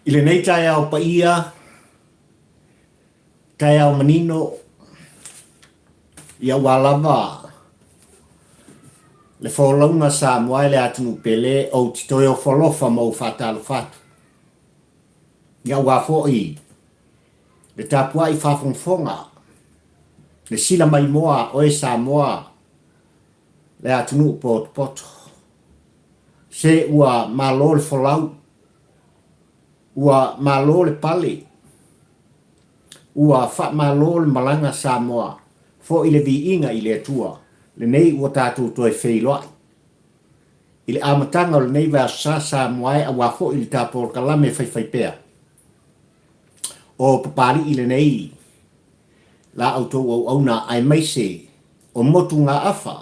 I lenei taeao paia, taeao manino, ia ua lava le folauga Samoa e le atunuu pele ou te toe ofo alofa ma ou faatalofa atu. Ia aua foi le tapuai faafogafoga, le sila maimoa a oe Samoa le atunuu potopoto. Se ua malo le folau, ua malo le pale, ua faamalo le malaga Samoa, foi le viiga i le Atua, lenei ua tatou toe feiloai. I le amataga o lenei vaiaso sa Samoa e aua foi le ta polokalame faifaipea o Papalii lenei la outou auauna aemaise o motugaafa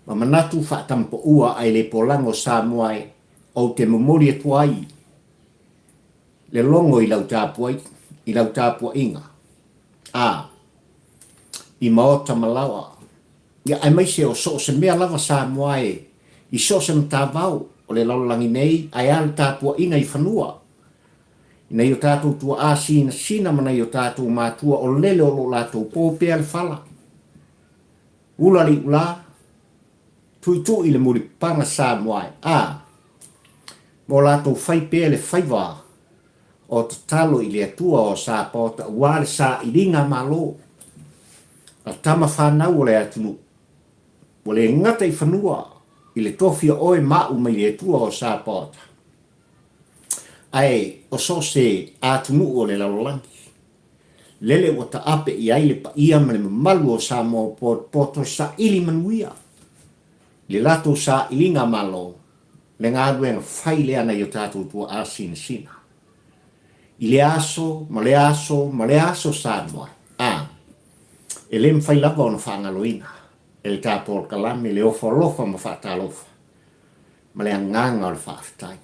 ma manatu faatamapaua ae le polago Samoa e ou te momoli atu ai le logo i lau tapuai i lau tapuaiga a i maota ma laoa Ia, aemaise o so o se mea lava Samoa e, i so o se matavao o le lalolagi nei, ae a le tapuaiga i fanua, i nai o tatou tuaa sinasina ma nai o tatou matua o lele o lo o latou po pea le fala. Ula le iulā, tuitui le mulipapaga Samoa e, a, ma o latou fai pea le faiva o tatalo i le Atua o Sapaota aua le sailiga malo a tama fanau o le atunuu, ua le gata i fanua i le tofia oe ma au mai le Atua o Sapaota, ae o so o se atunuu o le lalolagi, lele ua taape i ai le paia ma le mamalu o Samoa potopoto e saili manuia i le latou sailiga malo le galuega fai lea nai o tatou tuaa sinasina. I lea aso, ma lea aso, ma lea aso Samoa, a, e le mafai lava ona faagaloina e le ta polokalame le ofo alofa ma faatalofa ma le agaga o le faafetai.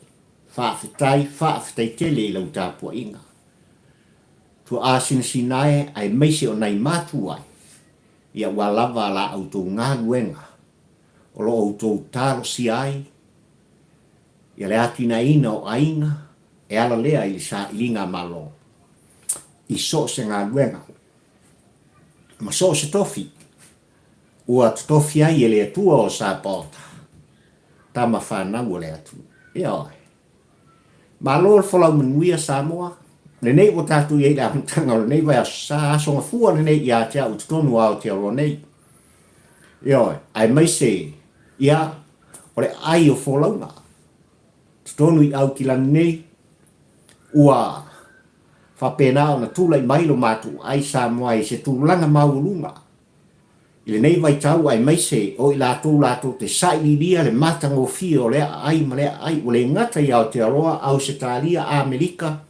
Faafetai, faafetai tele i lau tapuaiga. Tuaa sinasina e, aemaise o nai matua e, ia ua lava la outou galuega o lo o outou talosia ai ia le atinaeina o aiga e ala lea i le sailiga a Malo i so o se galuega ma so o se tofi ua totofi ai e le Atua o Sapaota, tama fanau o le atunuu. Ioe. Malo le folau manuia Samoa. Lenei ua tatou i ai i le amataga o lenei vaiaso sa, aso gafua lenei ia te au i totonu o Aotearoa nei. Ioe, aemaise ia o le aai o folauga. Totonu i Aukilani nei, ua faapena ona tulai mai lo matou aai Samoa i se tulaga maualuga I lenei vaitau aemaise o i latou latou te sailiilia le matagofie o lea aai ma lea aai ua le gata i Aotearoa, Ausetalia, Amerika,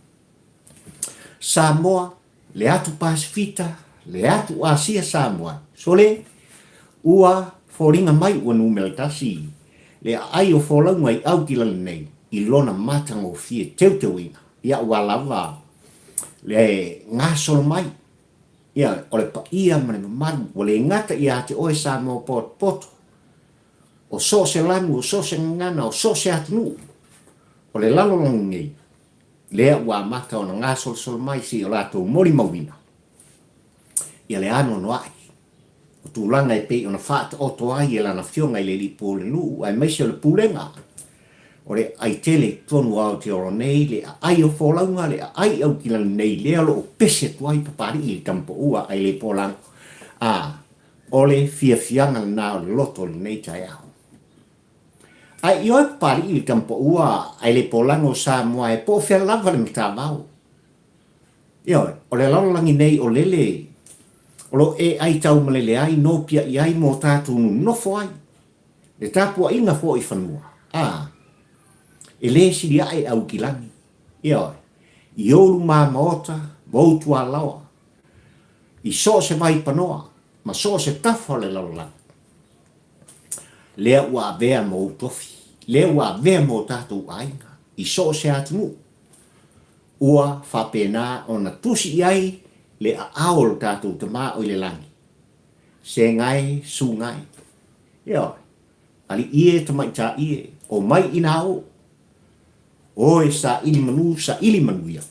Samoa, le atu Pasefita, le atu Asia Samoa, sole, ua foliga mai ua numera tasi le aai o folauga i Aukilani nei i lona matagofie teuteuina, ia ua lava le gasolo mai Ia, o le paia ma le mamalu ua le gata ia te oe Samoa potopoto, o so o se lanu, o so o se gagana, o so o se atunuu o le lalolagi nei, lea ua amata ona gasolosolo mai se i o latou molimauina ia le anoanoai o tulaga e pei ona faataoto ai e Lana Afioga i le Alii Pulenuu aemaise o le Pulega o le aai tele i totonu o Aotearoa nei, le aai o folauga, le aai aukilani nei, lea o lo o pese atu ai Papalii i le tamapaua ae le polago, a, o le fiafiaga lena o le loto i lenei taeao. Ae ioe Papalii i le tamapaua ae le polago o Samoa e po o fea lava le matavao. Ioe, o le lalolagi nei o lele o lo o e ai taumalele ai, nopiai ai mo tatou nonofo ai. Le tapuaiga foi i fanua, a, e le sili ae Aukilani, ioe, i ou luma maota ma ou tualaoa, i so o se vaipanoa ma so o se tafa o le lalolagi, lea ua avea ma ou tofi, lea ua avea ma o tatou aiga i so o se atunuu, ua faapena ona tusi i ai le aao o lo tatou Tama o i le lagi, Segae, Sugae. Ioe. Alii e, tamaitai e, omai ina o. O e saili manu, saili manuia.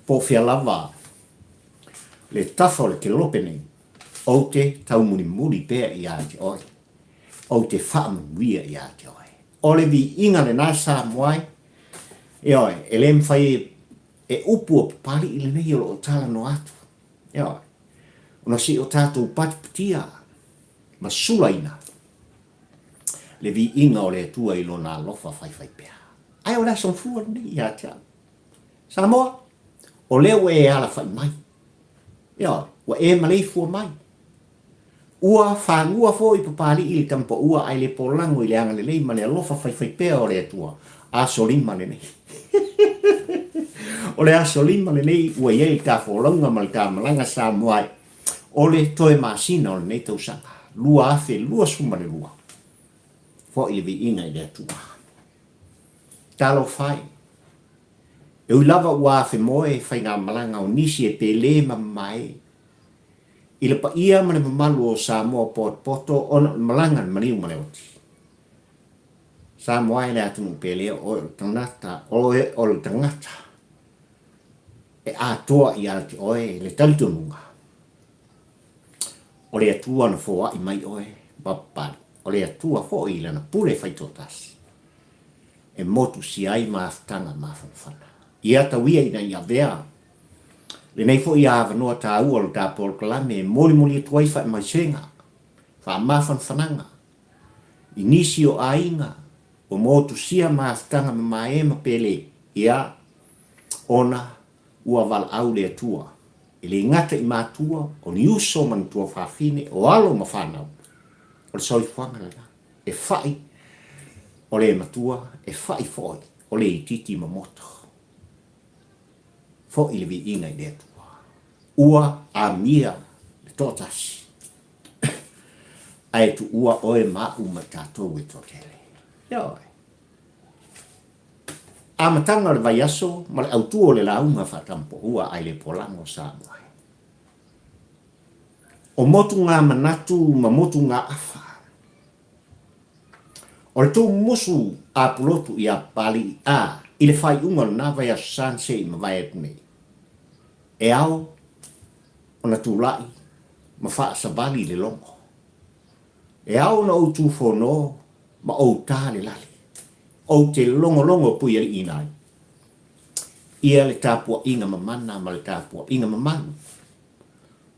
Po o fea lava le tafa o le kelope nei, ou te taumulimuli pea ia te oe. Ou te faamanuia ia te oe. O le viiga lena Samoa e. Ioe, e le mafai e upu o Papali'i lenei o lo o talanoa atu. Ioe, ona se i o tatou patipatia ma sulaina le viiga o le Atua i Lona alofa faifaipea. Ae o le aso mafua lenei ia te au. Samoa, o lea ua e alafai mai. Ioe, ua e maleifua mai. Ua fanua foi Papali'i le tamapaua ae le polago i le agalelei ma le alofa faifaipea o le Atua. Aso lima lenei. O le aso lima lenei ua i ai le ta folauga ma le ta malaga Samoa ai. O le toe masina o lenei tausaga, 2022, foi le viiga i le Atua. Talofa e! E ui lava ua afemoe faigamalaga o nisi e pele ma mamae i le paia ma le mamalu o Samoa potopoto ona o le malaga a le maliu ma le oti. Samoa e le atunuu pele o oe o le tagata, oe o le tagata e atoa ia te oe le talitonuga o le Atua na foai mai oe ma papali, o le Atua foi i lana pule faitoatasi e motusia ai mafutaga mafanafana. Ia tau ia ina ia avea lenei foi avanoa taua o le ta polokalame e molimoli atu ai faamaisega, faamafanafanaga i nisi o aiga ua motusia mafutaga mamae ma pele, ia, ona ua valaau le Atua, e le gata i matua, o ni uso ma ni tuafafine, o alo ma fanau, o le soifuaga lena, e whai o le matua, e whai foi o le itiiti momoto. Foi le viiga i le Atua. Ua amia le toatasi, ae tuua oe ma au ma tatou e toatele. Ioe. Amataga o le vaiaso ma le autu o le lauga faatampoua a le Polago Samoa. O motugamanatu ma motugaafa. O le tuumusu a Pulotu iā Papali'i a i le faaiuga o lena vaiaso sa na se i mavae atu nei, e ao ona tulai ma faasavali le logo. E ao ona ou tufono ma ou ta le lale. Ou te logologo puialiiina ai ia le tapuaiga mamana ma le tapuaiga mamalu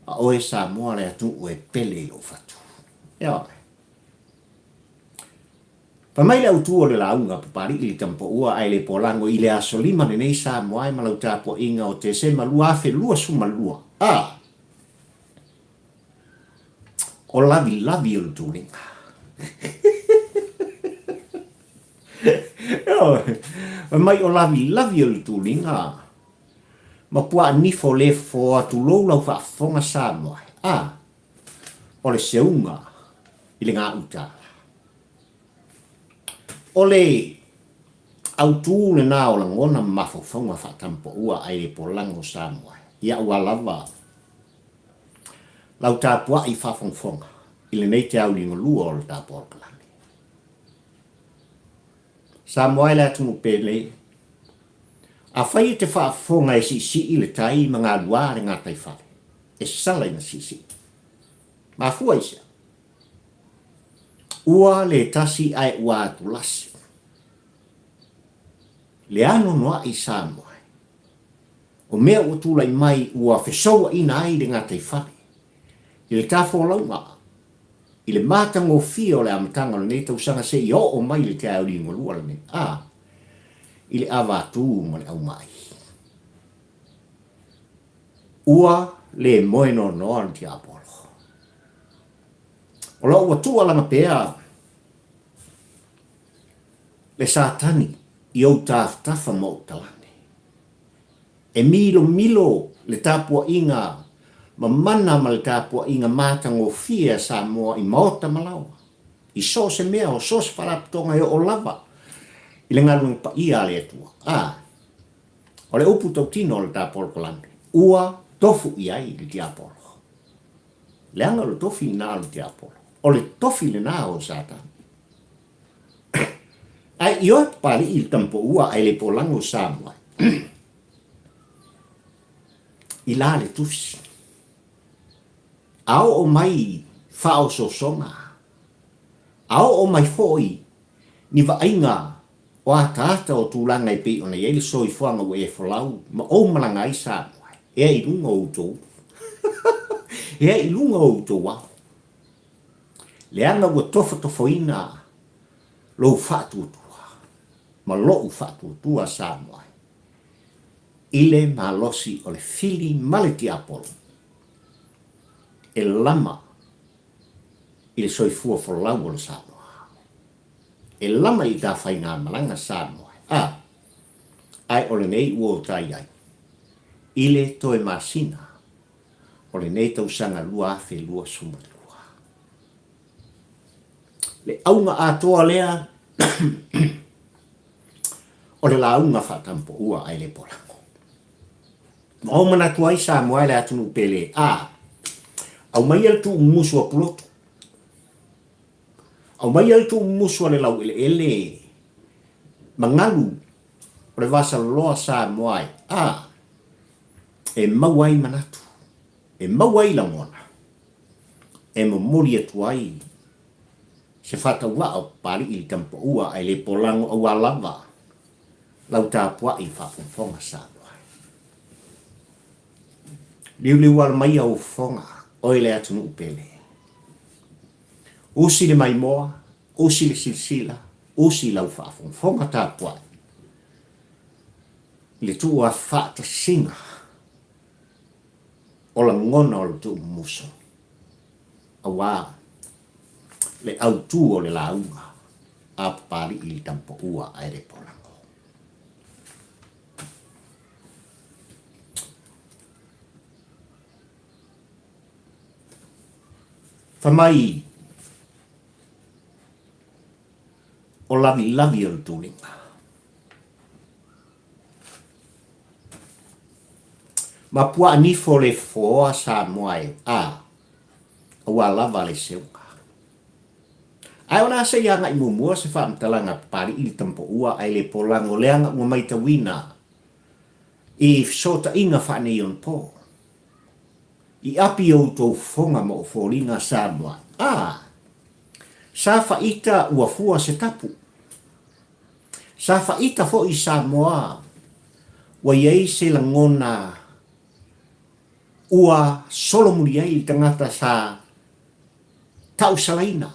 a oe Samoa le atunuu e pele i lou fatu. Ioe. Fai mai le autu o le lauga Papali'i le Tamapaua ae le polago i le aso lima lenei Samoa e ma lau tapuaiga o Tesema 2022. A! O lavilavi o le tuliga. Ioe. Fai mai o lavilavi o le tuliga ma puaa nifo le fofoa tulou lau faafofoga Samoa. A, o le seuga i le gauta. O le autū lena o lagona ma mafaufauga faatampaua ae le polago Samoa i au lava lau tapuai faafogafoga i lenei te auligalua o le ta polokalame. Samoa e le atunuu pele, afai e te faafofoga e siisii le tai ma galuā le gataifale, e sala ina siisii. Mafua i sea? Ua le tasi ae ua atulasi. Le anoanoai Samoa e. O mea ua tulai mai ua fesouaina ai le gataifale i le tafolauga i le matagofie o le amataga o lenei tausaga seia oo mai le taeao lenei, a, i le avatū ma le aumai. Ua le moe noanoa le tiapolo. O lo o ua tuualaga pea le Satani i ou tafatafa ma ou talane. E milomilo le tapuaiga mamana ma le tapuaiga matagofie a Samoa i maota ma laoa, i so o se mea, o so o se faalapotopotoga e oo lava i le galuega paia a le Atua. A, o le upu tautino o le ta polokalame, ua tofu i ai le tiapolo. Leaga o le tofi lena o le tiapolo, o le tofi lena o Satani. Ae ioe Papalii i le tamapoua ae le polago Samoa i la le tusi. A oo mai faaosoosoga, a oo mai foi ni vaaiga o ataata o tulaga e pei ona i ai le soifuaga ua e folau ma ou malaga ai Samoa, ea i luga o outou ea i luga o outou ao. Leaga ua tofotofoina lou faatuatua ma lou faatuatua Samoa i le malosi o le fili ma le tiapolo e lama i le soifua folau o le Samoa. E lama i ta faigamalaga Samoa a, ae o lenei ua o ta i ai i le toe masina o lenei tausaga 2022. Le auga atoa lea o le lauga faatampoua ae le polago. Ma ou manatu ai Samoa e le atunuu pele a, aumaia le tuumumusu a Pulotu, aumaia le tuumumusu a le laueleele ma galu o le vasaloloa Samoa e a, e maua ai manatu, e maua ai lagona, e momoli atu ai se faatauvaa o Papalii i le tamapaua ae le polago auā lava lau tapuai faafogafoga Samoa. Liuliu ala mai au fofoga, oe le atunuu pele. Usi le maimoa, usi le silasila, usi lau faafogafoga tapuai i le tuuafaatasiga o lagona o le tuumumusu, auā le autū o le lauga a Papalii i le tamapaua ae le polago. Fai mai o lavilavi o le tuliga. Ma puaa nifo le fofoa Samoa e a, aua lava le seuga. Ae o le a se i agai muamua se faamatalaga a Papalii i le tamapoua ae le polago leaga ua maitauina i fesootaiga faaneionapo. I api outou fofoga ma o foliga Samoa a, sa faita ua fua se tapu. Sa faita foi Samoa ua i ai se lagona ua solomuli ai le tagata sa tausalaina.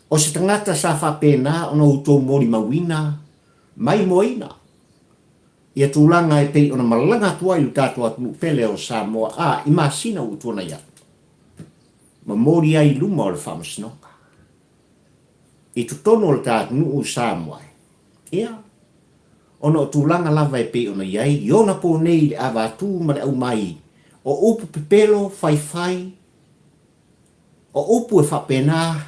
O se tagata sa faapena ona outou molimauina maimoaina ia tulaga e pei ona malaga atu ai lo tatou atunuu pele o Samoa a i masina ua tuanai atu, ma moli ai i luma o le Faamasinoga i totonu o le ta atunuu o Samoa. Ia, ona o tulaga lava e pei ona i ai i ona po nei i le ava atu ma le aumai o upu pepelo faifai, o upu e faapena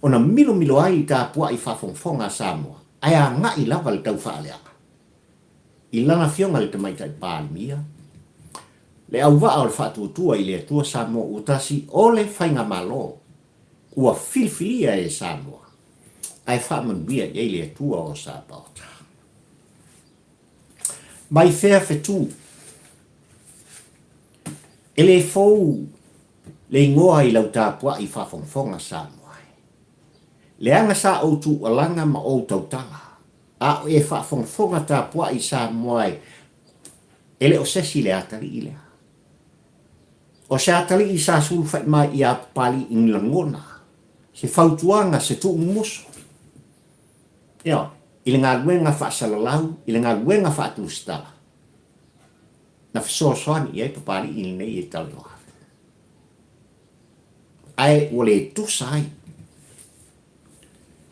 ona milomilo ai i tapuai faafogafoga a Samoa, ae agai lava le taufaaleaga i lana Afioga i le Tamaitai Palemia, le auvaa o le Faatuatua i le Atua Samoa ua tasi o le Faigamalo ua filifilia e Samoa ae faamanuia i ai le Atua o Sapaota. Mai fea fetu? E le fou le igoa i lau tapuai faafogafoga Samoa e. Leaga sa ou tuualaga ma ou tautala, a o e faafogafoga tapuai Samoa e, e le o sesi le atalii lea. O se atalii sa sulufai mai ia Papalii i ni lagona, se fautuaga, se tuumumusu. Ioe, i le galuega faasalalau, i le galuega faatusitala, na fesoasoani i ai Papalii lenei e talanoa atu. Ae ua le tusa ai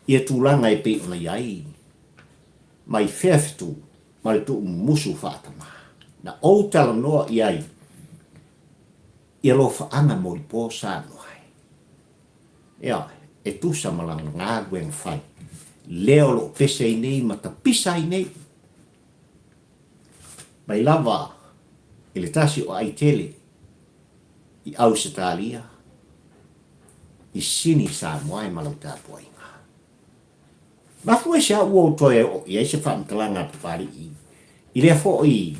ia tulaga e pei ona i ai mai fea fetu ma le tuumumusu faatama. Na ou talanoa i ai i alofaaga molipo Samoa ai. Ioe, e tusa ma lana galuega fai, lea o lo o pese ai nei ma tapisa ai nei. Mai lava i le tasi o aitele i Ausetalia, i Sini Samoa e ma lau tapuaiga. Mafua i se a ua ou toe oo i ai se faamatalaga a Papalii i lea foi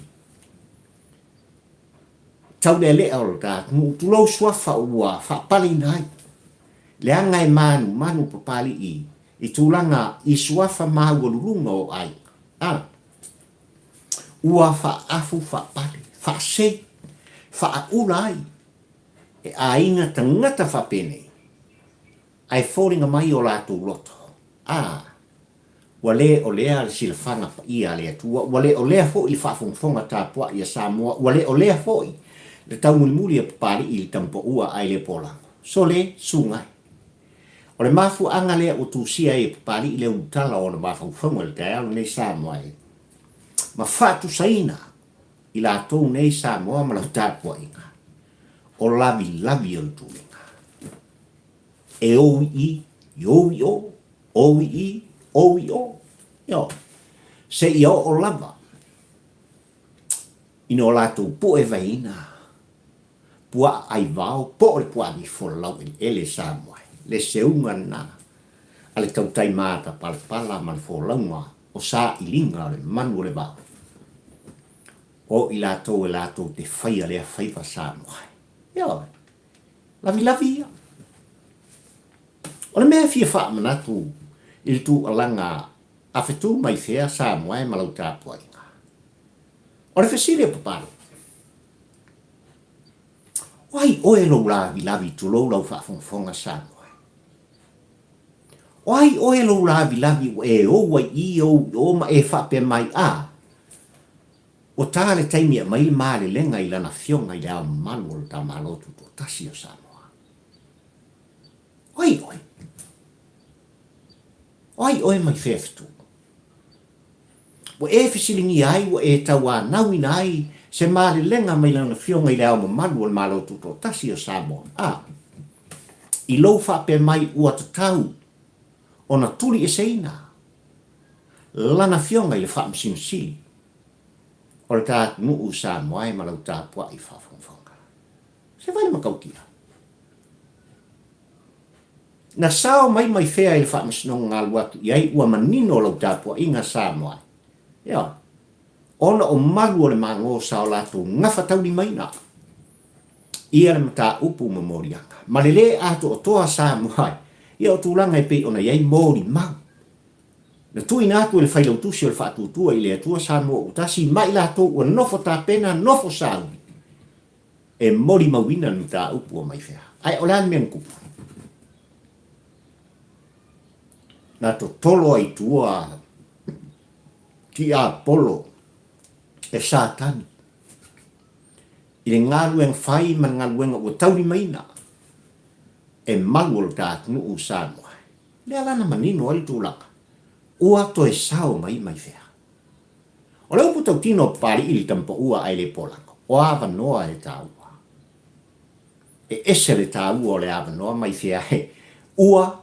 taulealea o lo ta atunuu, tulou suafa ua faapaleina ai, leaga e manumanu Papalii i tulaga i suafa maualuluga o aiga. A ua faaafu faapale, faasei, faaula ai e aiga tagata faapenei, ae foliga mai o latou loto, a ua le o lea le silafaga paia a le Atua, ua le o lea foi le faafogafoga tapuai a Samoa, ua le o lea foi le taumulimuli a Papalii i le Tamapaua ae le Polago. Sole, sugai. O le mafuaaga lea ua tusia ai e Papalii le ulutala o ona mafaufauga i le taeao lenei Samoa e ma faatusaina i latou nei Samoa ma lau tapuaiga o lavilavi o le tuliga. E ou i i, i ou i o, ou i i, ou i o. Ioe. Seia oo lava ina o latou pue vaiina puaa aivao po o le puaa nifo laueleele Samoa e, le seuga lena a le tautai matapalapala ma le folauga o sailiga o le manu o le vao o i latou e latou te faia lea faiva Samoa e. Ioe. Lavilavi ia. O le mea e fia faamanatu i le tuualaga a fetu mai fea Samoa e ma lau tapuaiga. O le fesili a Papalii, O ai oe lou lavilavi tulou lau faafogafoga Samoa e? O ai oe lou lavilavi ua e ou ai i ou i o ma e faapea mai, a, ua ta le taimi e aumai le malelega i Lana Afioga i Le Ao Mamalu o lo ta Malo Tutoatasi o Samoa? O ai oe? O ai oe mai fea fetu? Ua e fesiligia ai, ua e tauanauina ai se malelega mai Lana Afioga i Le Ao Mamalu o le Malo Tutoatasi o Samoa, a, i lou faapea mai ua tatau ona tulieseina Lana Afioga i le Faamasino Sili o le ta atunuu Samoa e ma lau tapuai faafogafoga. Se fai le matautia. Na sao mai mai fea i le Faamasinoga na alu atu i ai ua manino lau tapuaiga Samoa e. Ioe. Ona o malu o le Malo sa o latou gafataulimaina ia le mataupu ma moliaga. Ma le le atoatoa Samoa e, ia o tulaga e pei ona i ai molimau. Na tuuina atu e le Failautusi o le Faatuatua i le Atua Samoa ua tasi ma i latou ua nofo tapena, nofo sauni e molimauina le mataupu ua mai fea. Ae o le a le mea na tupu? Na totolo ai tua tiapolo e Satani i le galuega fai ma le galuega ua taulimaina e malu o lo ta atunuu Samoa. Lea la na manino ai le tulaga ua toe sao mai mai fea. O le upu tautino a Papalii i le tamapaua ae le polago, o avanoa e taua. E ese le taua o le avanoa mai fea he ua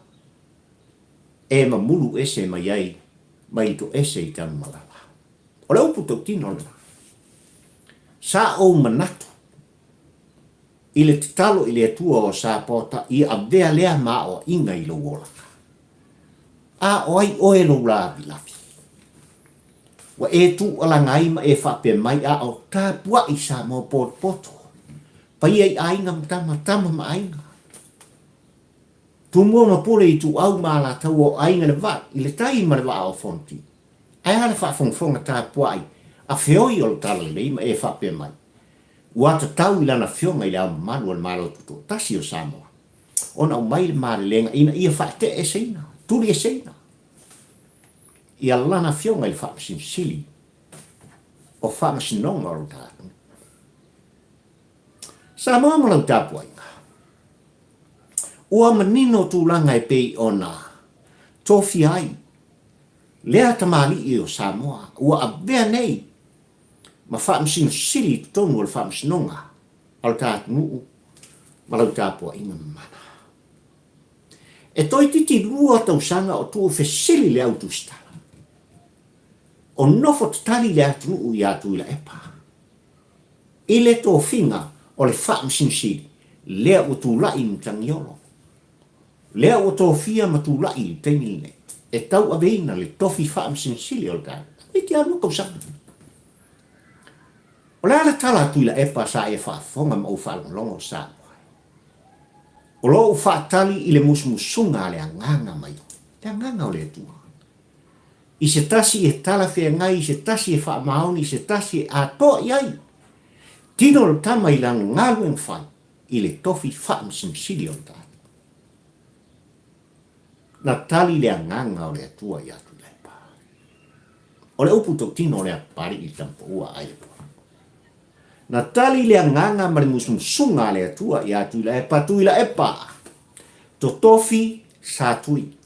e mamulu ese mai ai mai le toese i Tanumalala. O le upu tautino lena. Sa ou manatu i le tatalo i le Atua o Sapota ia avea lea ma aoaiga i lou olaga. A o ai oe lou lavilavi? Ua e tuualaga ai ma e faapea mai, a o tapuai Samoa potopoto, paia i aiga ma tama, tama ma aiga. Tumua ma Pule Ituau ma Alataua o aiga i le vai, i le tai ma le vaa o Fonoti. Ae a le faafogafoga tapuai a feoi o le Talalelei ma e faapea mai, Ua tatau i Lana Afioga i Le Ao Mamalu o le Malo Tutoatasi o Samoa ona aumai le malelega ina ia faateeseina, tulieseina ia Lana Afioga i le Faamasino Sili o Faamasinoga o lo ta atunuu. Samoa ma lau tapuaiga, ua manino tulaga e pei ona tofia ai lea tamalii o Samoa ua avea nei ma Faamasino Sili i totonu o le Faamasinoga a lo ta atunuu ma lau tapuaiga mamana. E toeitiiti lua tausaga o tuufesili le au tusitala, o nofo tatali le atunuu iā Tuilaepa i le tofiga o le Faamasino Sili lea ua tulai i Matagiolo, lea ua tofia ma tulai i le taimi lenei. e tauaveina le tofi Faamasino Sili o le tatou. Toeitiiti lava 2 tausaga. O le a le tala a Tuilaepa sa e faafofoga ma ou faalogologo Samoa? O lo o ou faatali i le musumusuga a le Agaga mai oe, le Agaga o le Atua. I se tasi e talafeagai, i se tasi e faamaoni, i se tasi e atoa i ai. Tino le tama i lana galuega fai i le tofi faamasino sili o le tagata. Na tali le Agaga o le Atua ia Tuilaepa. O le upu tautino o le Papalii i le tamapaua a Ailepona. Na tali le Agaga ma le musumusuga a le Atua ia Tuilaepa, Tuilaepa! Totofi sa tui,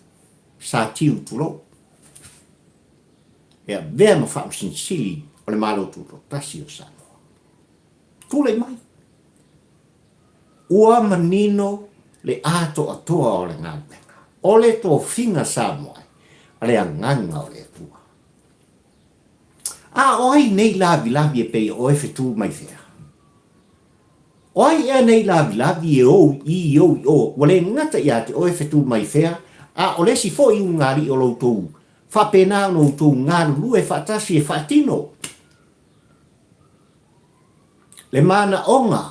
sa tiu tulou. E avea ma Faamasino Sili o le Malo Tutoatasi o Samoa. Tulai mai. Ua manino le atoatoa o le galuega, o le tofiga Samoa a le Agaga o le Atua. A o ai nei lavilavi e pei o oe fetu mai fea? O ai ea nei lavilavi e ou i i ou i o, ua le gata ia te oe fetu mai fea, a o le isi foi ulugalii o lo outou faapena ona outou galulue faatasi e faatino le manaoga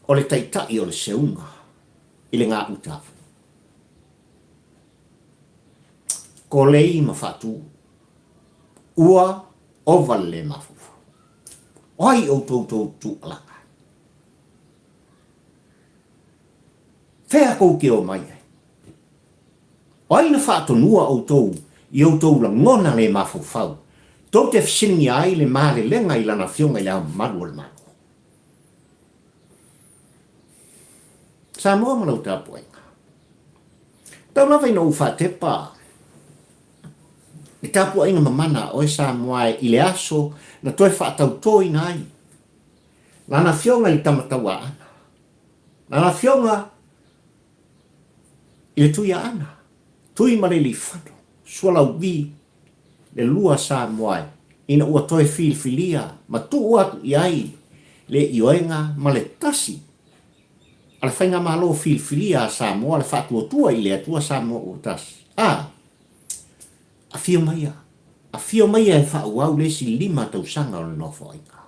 o le taitai o le seuga i le gauta. Kolei ma faatu. Ua ova le le mafaufau. O ai outou tou tuualaga? Fea kou te o mai ai? O ai na faatonua outou i outou lagona le mafaufau, tou te fesiligia ai le malelega i Lana Afioga i Le Ao Mamalu o le Malo? Samoa ma lau tapuaiga. Tau lava ina ou faatepa le tapuaiga mamana a oe Samoa e i le aso na toe faatautoina ai Lana Afioga i le Tama Tauaana, Lana Afioga I le Tuiaana, Tui ma Leleiifano, Sualauvi, le lua Samoa ina ua toe filifilia ma tuu atu i ai le ioega ma le tasi a le Faigamalo filifilia a Samoa le Faatuatua i le Atua Samoa ua tasi. A! Afio maia, afio maia e faaauau le isi 5 tausaga o le Nofoaiga.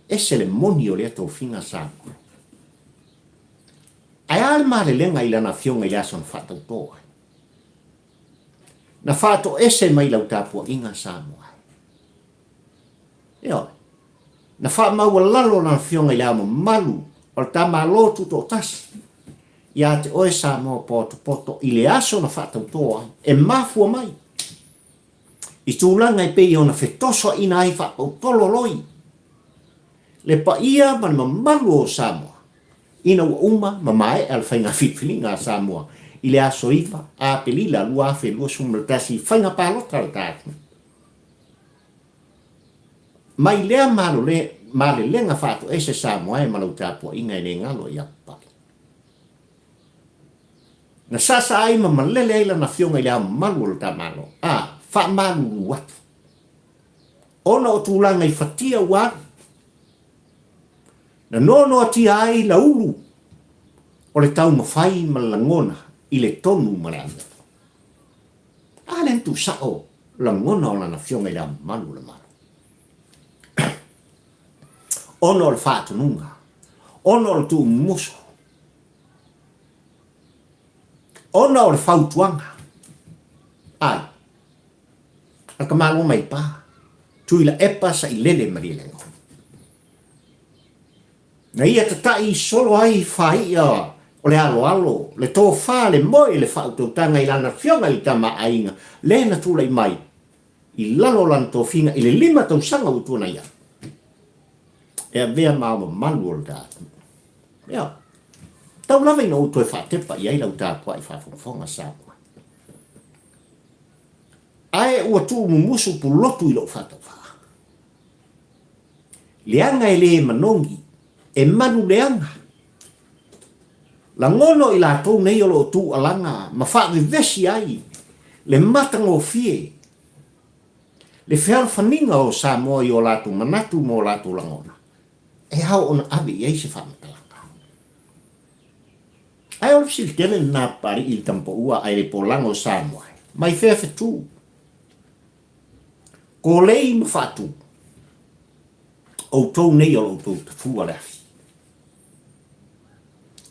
Ese le moni o lea tofiga Samoa. Ae a le malelega i lana afioga i le aso na faatautō ai? Na faatoese mai lau tapuaiga Samoa e. Ioe. Na faamaualalo lana afioga i le Ao Mamalu o le ta Malo Tutoatasi ia te oe Samoa potopoto i le aso na faatautō ai, e mafua mai i tulaga e pei ona fetosoaina ai faapautololoi le paia ma le mamalu o Samoa ina ua uma ma maea le faiga filifiliga a Samoa i le aso 9 Aperila 2021 i faiga palota a le ta atunuu. Mai lea malelega faatoese Samoa e ma lau tapuaiga e le galo ia Papale. Na sasa ai ma malele ai lana afioga i le Ao Mamalu o lo ta Malo, a faamalulu atu. Ona o tulaga i fatia ua alu, na noanoatia ai laulu o le taumafai ma le lagona i le tonu ma le amiotonu. A lea na tuusao lagona o lana afioga i le Ao Mamalu o le Malo. Ona o le faatonuga, ona o le tuumumusu, Ona o le fautuaga, ai, a ka Malo mai pa, Tuilaepa Sailele Malielegaoi. Na ia tataʻi solo ai faia o le aloalo, le tofa, le moe, le faautautaga i lana afioga i le tama a aiga, le na tulai mai i lalo o lana tofiga i le 5 tausaga ua tuanai atu, e avea ma ao mamalu o le ta atunuu. Ioe. Tau lava ina ou toe faatepa i ai lau tapuai faafogafoga Samoa. Ae ua tuumumusu pulotu i lou faatauvaa. Leaga e le manogi, e malu leaga. Lagono i latou nei o lo o tuualaga ma faavevesi ai le matagofie, le fealofaniga o Samoa i o latou manatu ma o latou lagona. E ao ona ave i ai se faamatalaga. Ae o le. o le fesili tele lena Papalii i le tamapaua ae le polaga o Samoa e mai fea fetu? Kolei ma faatu, outou nei o lo outou tafua le afi.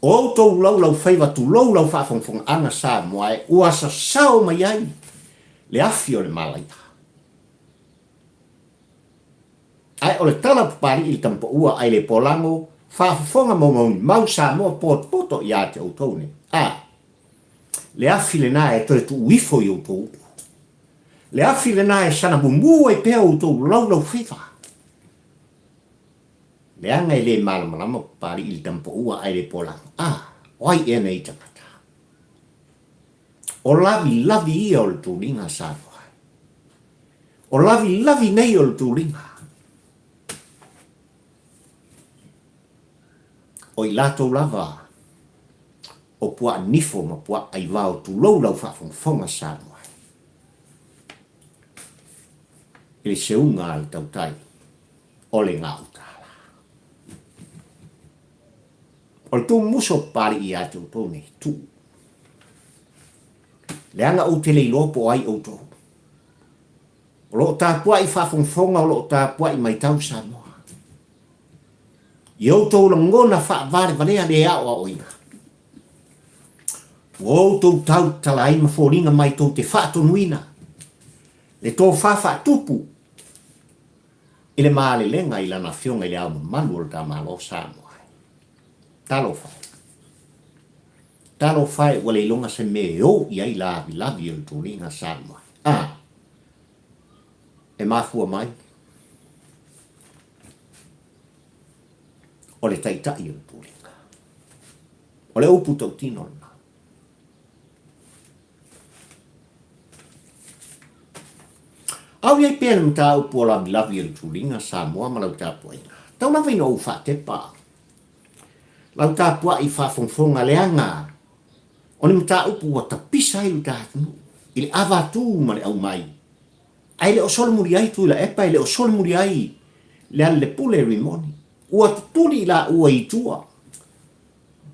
O outou laulaufaiva tulou lau faafogafogaaga Samoa e ua sasao mai ai le afi o le malaia. Ae o le tala Papalii i le tamapaua ae le polago faafofoga maumauni mau Samoa potopoto ia te outou nei. A! Le afi lena e toe tuu ifo i outou upu. Le afi lena e sana mumu ai pea outou laulaufaiva. Leaga e le malamalama Papalii i le tamapaua ae le polago. A! O ai ea nei tagata? O lavilavi ia o le tuliga Samoa. O lavilavi nei o le tuliga. O i latou lava o puaa nifo ma puaa aivao tulou lau faafogafoga Samoa. I le seuga a le tautai o le gautala. O le tumusu o Papalii ia te outou nei, tuu. Leaga ou te le iloa po o ai outou. O lo o tapuai faafogafoga, o lo o tapuai maitau Samoa. I outou lagona faavalevalea le aoaoina. Ua outou tautala ai ma foliga mai tou te faatonuina le tofa faatupu i le malelega i Lana Afioga i le Ao Mamalu o le ta Malo Samoa. Talofa e. Talofa e ua le iloga se mea e ou i ai lavilavi o le tuliga Samoa. A! E mafua mai o le taitai o le tuliga. O le upu tautino lena. Au i ai pea le mataupu o lavilavi o le tuliga Samoa ma lau tapuaiga. Tau lava ina ou faatepa lau tapuai faafogafoga leaga o ni mataupu ua tapisa ai lo ta atunuu i le avatu ma le aumai ae le o solomuli ai Tuilaepa, e le o solomuli ai Lealailepule Rimoni. Ua tutuli i laua i tua.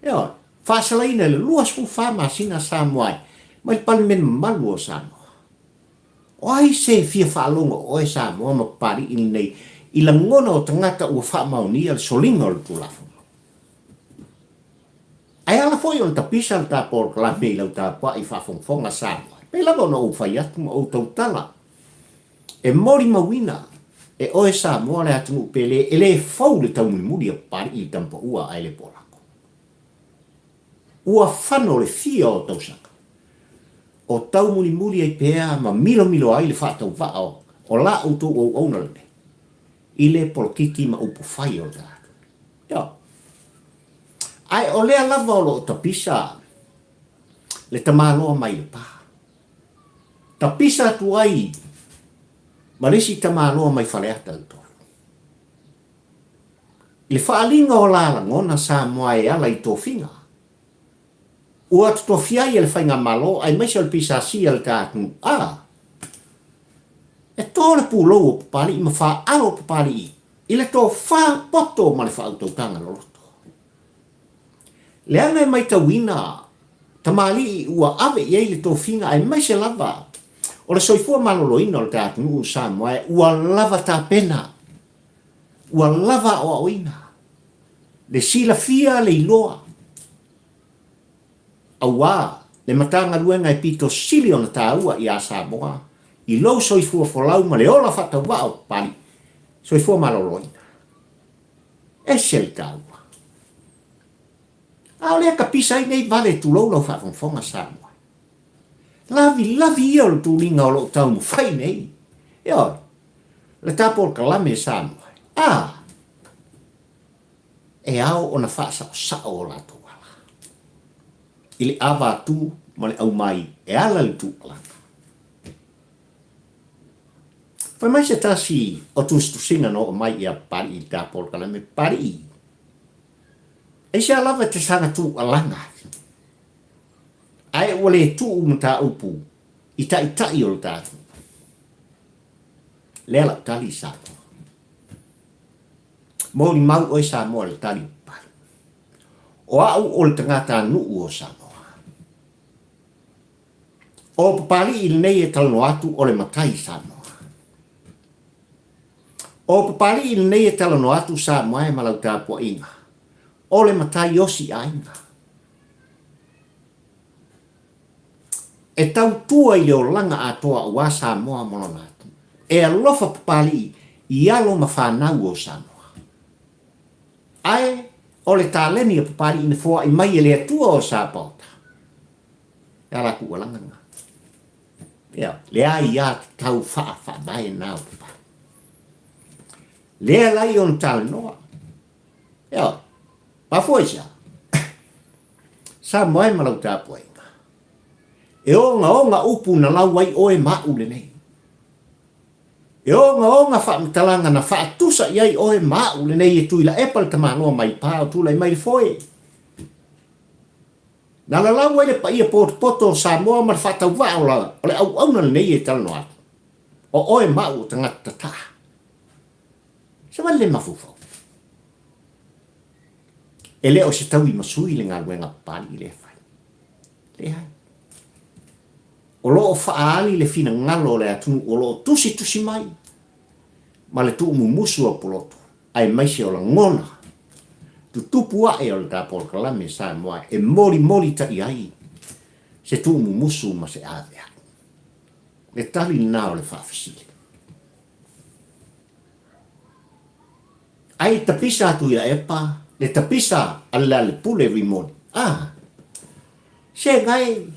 Ioe, faasalaina i le 24 masina Samoa ai mai le Palemene mamalu o Samoa. O ai se fia faalogo o oe Samoa ma Papalii lenei i lagona o tagata ua faamaonia le soliga o le Tulafono? Ae ala foi ona tapisa le ta polokalame i lau tapuai faafogafoga Samoa, e pei lava ona ou fai atu ma ou tautala e molimauina e oe Samoa le atunuu pele e le fou le taumulimuli a Papalii i le tamapaua ae le polako. Ua fano le fia o tausaga o taumulimuli ai pea ma milomilo ai le faatauvaa o la outou auauna lenei i le polokiki ma upu fai o le tagata. Ioe. Ae o lea lava o lo o tapisa le tamaloa mai Lepa. Tapisa atu ai ma le isi tamaloa mai Faleata i totonu. I le faaaliga o la lagona Samoa e ala i tofiga, ua totofia ai e le Faigamalo aemaise o le PSC a le ta atunuu, a e to le pulou o Papalii ma faalo o Papalii i le tofa poto ma le faautautaga loloto. Leaga e maitauina tamalii ua ave i ai le tofiga aemaise lava o le soifua maloloina o le ta atunuu o Samoa ua lava tapena, ua lava aoaoina, le silafia le iloa, auā le Matagaluega e pito sili ona taua iā Samoa i lou soifua folau ma le ola faatauvaa o Papalii, soifua maloloina. Ese le taua. A o lea tapisa ai nei vale tulou lau faafogafoga Samoa. Lavilavi ia o le tuliga o lo o taumafai nei. Ioe, le ta polokalame Samoa. A, e ao ona faasaosao o latou ala i le avatu ma le aumai e ala i le tuualala. Fai mai se tasi o tusitusiga na oo mai ia Papalii i le ta polokalame, Papalii, aisea lava e te saga tuualaga ai, ae ua le tuu mataupu i taitai o le ta atunuu? Lea lau tali i Samoa. Molimau oe Samoa i le tali o Papalii. O au o le tagatanuu o Samoa. O Papali'i lenei e talanoa atu o le matai Samoa. O Papali'i lenei e talanoa atu Samoa e ma lau tapuaiga, o le matai osi aiga. E tautua i le olaga atoa aua Samoa ma lona atunuu. E alofa Papali'i i alo ma fanau o Samoa. Ae o le taleni a Papali'i na foai mai e le Atua o Sapaota, e ala tuualaga lena. Ia, le aiatatau faa-faavae lena o Papali'i. Lea la i ona talanoa. Ia, mafua i se a? Samoa e ma lau tapuaiga. E ogaoga upu na lau ai oe ma au lenei. E ogaoga faamatalaga na faatusa i ai oe ma au lenei e Tuilaepa le tamaloa mai pa o tulai mai le foe. Na lalau ai le paia potopoto o Samoa ma le faatauvaa o le auauna lenei e talanoa atu. O oe ma au o tagata tataa. Se vale le mafaufau. E le o se taui masui le galuega Papalii lea e fai. Leai. O lo o faaali le finagalo o le atunuu o lo o tusitusi mai ma le tuumumusu a poloto aemaise o lagona tutupu ae o le ta polokalame Samoa e molimolitaia ai se tuumumusu ma se aveae. Le tali lena o le faafesili. Ai tapisa atu ia Epa, le tapisa a le Lealepule Rimoni. Ah! Se gae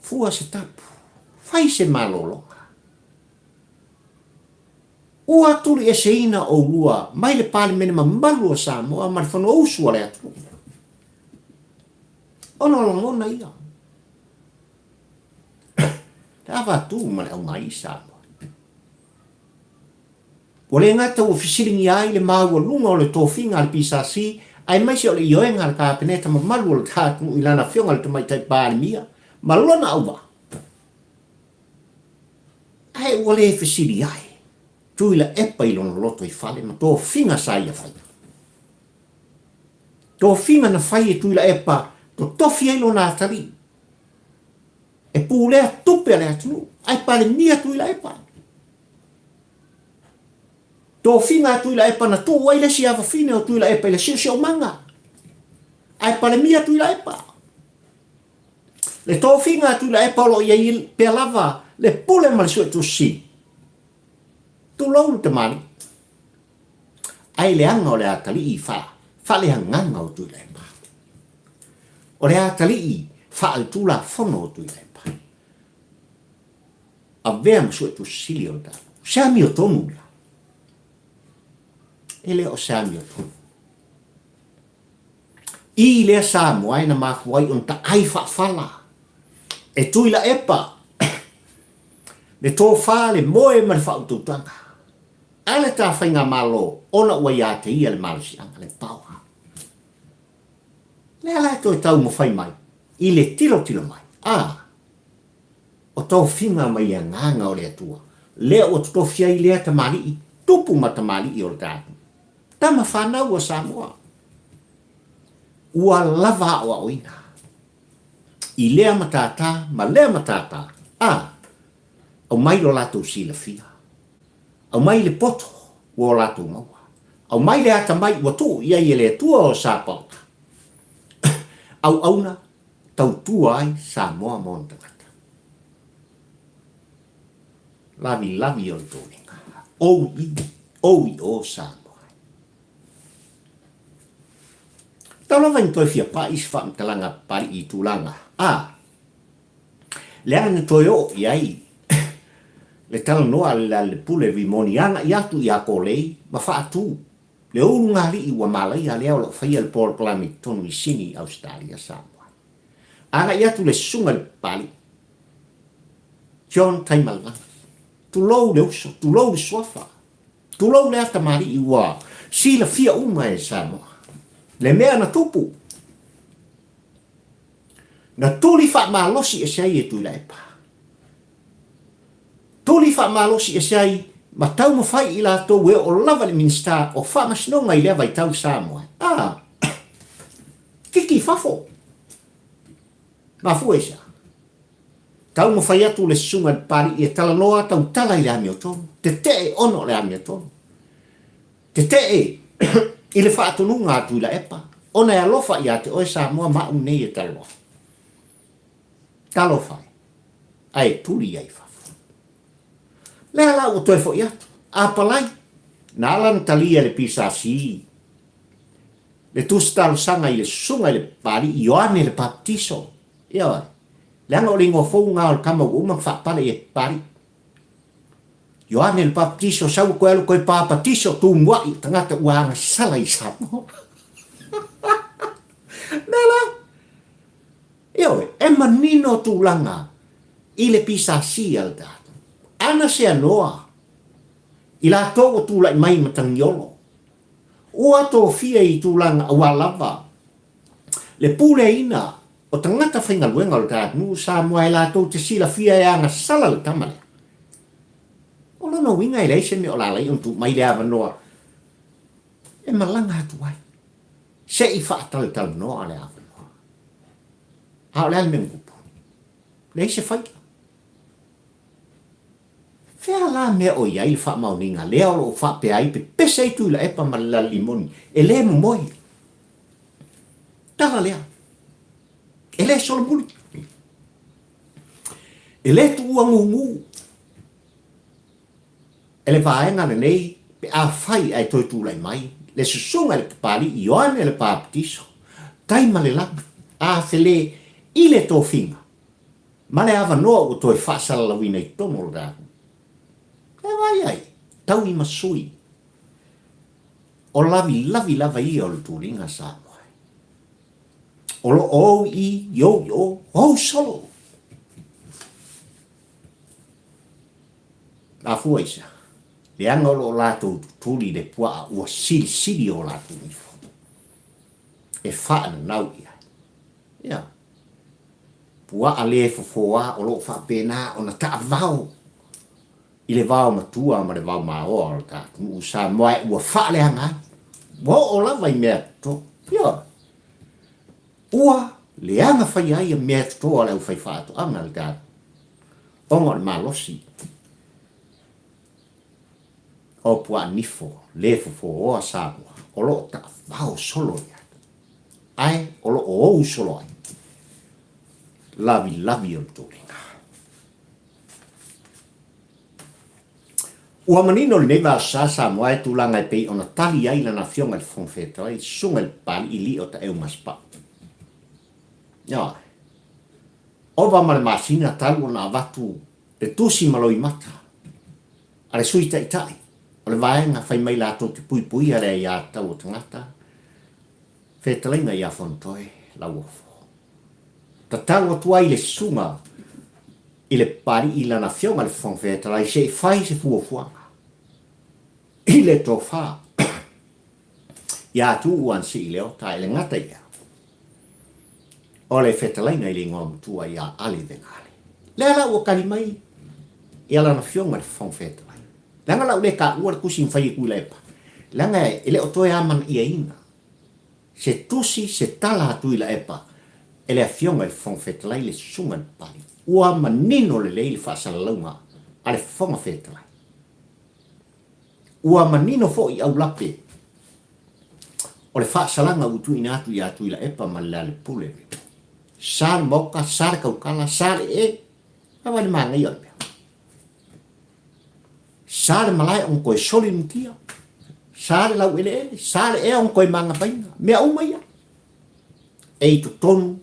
fua se tapu, fai se malologa. Ua tulieseina oulua mai le Palemene mamalu o Samoa ma le Fonousu a le atunuu. Ona o lagona ia. Le avatu ma le aumaī Samoa. Ua le gata ua fesiligia ai le maualuga o le tofiga a le PSC aemaise o le ioega a le Kapeneta mamalu o le atunuu i lana Afioga i le Tamaitai Palemia ma lona auvaa. Ae ua le fesili ai Tuilaepa i lona lotoifale ma tofiga sa ia faia. Tofiga na fai e Tuilaepa totofi ai lona atalii e pulea tupe a le atunuu ae Palemia Tuilaepa. Tofiga a Tuilaepa na tuu ai le isi afafine o Tuilaepa i le siosiomaga ae Palemia Tuilaepa. Le tofiga a Tuilaepa o lo o i ai pea lava le pule ma le Suetusi Sili. Tulou le tamalii. Ae leaga o le atalii faaleagaga o Tuilaepa. O le atalii faaletulafono o Tuilaepa. Avea ma Suetusi Sili o le tatou. Se amiotonu la. E le o se amiotonu. I lea Samoa e na mafua ai ona taai faafala e Tuilaepa le tofa, le moe ma le faautautaga a le ta faigamalo ona ua ia te ia le malosiaga, le power. Lea la e toe taumafai mai i le tilotilo mai, a, o tofiga mai le Agaga o le Atua, lea ua totofi ai lea tamalii, tupu ma tamalii o le tatou tama fanau a Samoa. Ua lava aoaoina i lea matata ma lea matata, a, aumai lo latou silafia, aumai le poto ua o latou maua, aumai le atamai ua tuu i ai e le Atua o Sapaota, auauna tautua ai Samoa ma ona tagata. Lavilavi o le toliga, ou i, ou i o Samoa. Tau lava ina toe fia pai se faamatalaga Papali'i i tulaga a leaga na toe oo i ai le talanoa a le Lealailepule Rimoni agai atu ia Kolei ma faatu le ulugalii ua malaia lea o lo o faia le polokalame i totonu i Sini, Ausetalia, Samoa. Agai atu le susuga i le Papali'i, John Taimalelagi, tulou le uso, tulou le suafa, tulou le atamalii ua silafia uma e Samoa le mea na tupu. Na tuli faamalosi ese ai e Tuilaepa. Tuli faamalosi ese ai ma taumafai i latou e oo lava i le Minisita o Faamasinoga i lea vaitau Samoa. A, kiki i fafo. Mafua i se a? Taumafai atu le susuga i le Papalii e talanoa tautala i le amiotonu, tetee ona o le amiotonu. Tetee i le faatonuga a Tuilaepa ona e alofa ia te oe Samoa ma au nei e talanoa. Talofa e, ae tuli ai i fafo. Lea la ua toe foi atu, apalai, na ala ona talia e le PSC le tusi talosaga i le susuga i le Papalii Ioane le Papatiso. Ioe, leaga o le igoa fou lena o le tama ua uma ona faapale i ai Papalii. Ioane le Papatiso, sau koe alu koe papatiso, tumuai tagata ua agasala i Samoa. Mea la, ioe, e manino tulaga i le PSC a le tatou. Ana se anoa i latou ua tulai mai i Matagiolo, ua tofia i tulaga aua lava le puleaina o tagata faigaluega o le tatou Samoa e latou te silafia e agasala le tama lea. O lona uiga e leai se mea o la lai ona tuu mai le avanoa e malaga atu ai se i faatalatalanoa le avanoa. A o le a le mea na tupu? Leai se faila. Fea la mea o i ai le faamaoniga lea o lo o faapea ai pepese ai Tuilaepa ma le Lalelimoni e le momoe? Tala lea. E le solomuli. E le tuua gugu e le vaega lenei pe afai ae toe tulai mai le susuga i le Papalii Ioane le Papatiso, tai ma le lagi, a fele i le tofiga ma le avanoa ua toe faasalalauina i totonu o le tatou. E vaai ai, taui ma sui, o lavilavi lava ia o le tuliga Samoa. O lo o ou i i, ou i o, ou solo. Mafua i se aha? Leaga o lo o latou tutuli i le puaa ua silisili o latou nifo e faananau i ai. Ia, puaa le fofoa o lo o faapena ona taavao i le vao matua ma le vao maoa o le tatou nuu Samoa e ua faaleaga ai. Ua oo lava i mea toto. Ia, ua leaga faia ai mea toto a le aufaifaatoaga a le tatou ona o le malosi o puaa nifo le fofooa Samoa o lo o taavao solo i ai, ae o lo o ou solo ai lavilavi o le tuliga. Ua manino lenei vasa Samoa e tulaga e pei ona tali ai lana Afioga i le Fofoga Fetalai, Susuga i le Papalii Lio Taeu Masepau. Ioe. Ova ma le masina talu ona avatu le tusi ma loimata a le Sui Taitai o le vaega fai mai latou te puipuia le aiatatau o tagata, fetalaiga ia Fonotoe Lauofo. Tatalo atu ai le susuga i le Papalii i lana Afioga i le Fofoga Fetalai se i fai se fuafuaga i le tofa ia Tuuu Anasii Leota e le gata i lea, o le fetalaiga i le igoa matua ia Ale Venale. Lea la ua tali mai ia lana Afioga i le Fofoga Fetalai. Leaga la ua le taua le tusi na fai e Tuilaepa, leaga e le o toe amanaiaina se tusi, se tala a Tuilaepa e le Afioga i le Fofoga Fetalai le Susuga i le Papalii. Ua manino lelei le faasalalauga a le Fofoga Fetalai. Ua manino foi aulape o le faasalaga ua tuuina atu ia Tuilaepa ma le Lealepule. Sa le maoka, sa le tautala, sa le ee, lava le manaia o le mea. Sa le malae ona toe soli mutia, sa le laueleele, sa le ea ona toe magavaina, mea uma ia. E i totonu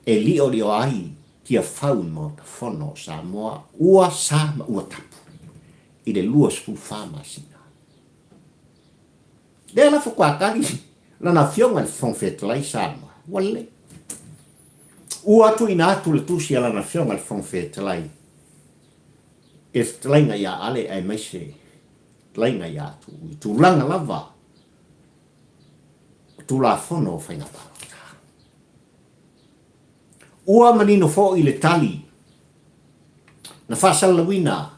e liolio ai Tiafau i le Maota Fono o Samoa ua sa ma ua tapu i le 24 masina. Lea la faatoa tali lana Afioga i le Fofoga Fetalai Samoa, ua lelei. Ua tuuina atu le tusi a lana Afioga i le Fofoga Fetalai i le fetalaiga ia Ale aemaise fetalaiga ia Tuuu i tulaga lava o Tulafono o Faiga Palota. Ua manino foi le tali na faasalalauina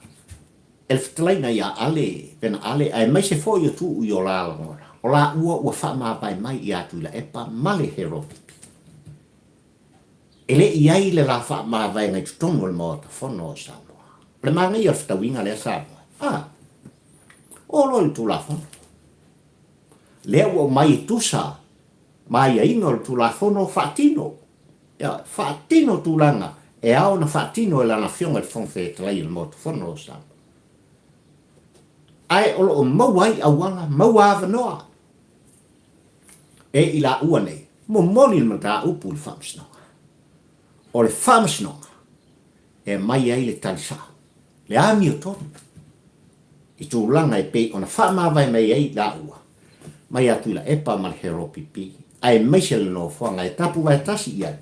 e le fetalaiga ia Ale, Vena Ale, aemaise foi o Tuuu i o la lagona, o laua ua faamavae mai ia Tuilaepa ma le Harold Pipi. E le i ai le la faamavaega i totonu o le Maota Fono o Samoa. O le manaia o le fetauiga lea Samoa. A, o loa i le Tulafono. Lea ua aumai e tusa ma aiaiga o le Tulafono faatino. Ia, faatino tulaga e ao ona faatino e Lana Afioga i le Fofoga Fetalai o le Maota Fono o Samoa. Ae o lo o maua ai auala, maua avanoa e i laua nei, momoli le mataupu i le Faamasinoga. O le Faamasinoga e aumai ai le tali sao, le amiotonu i tulaga e pei ona faamavae mai ai laua mai ia Tuilaepa ma le Heropipi, aemaise le nofoaga e tapuvae tasi i ai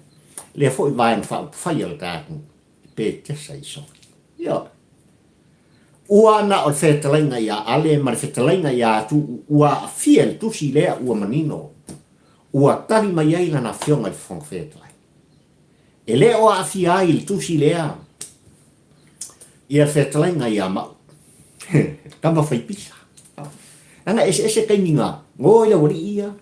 lea foi Vaega Faaupufai a le ta atunuu i Petesa i Savaii. Ioe. Ua na o le fetalaiga ia Ale ma le fetalaiga ia Atuuu ua aafia i le tusi lea ua manino ua tali mai ai lana afioga i le Fofoga Fetalai. E le o aafia ai i le tusi lea ia le fetalaiga ia Mauu, tama fai pisa. Leaga e eseese taimi na go ai le aualii ia,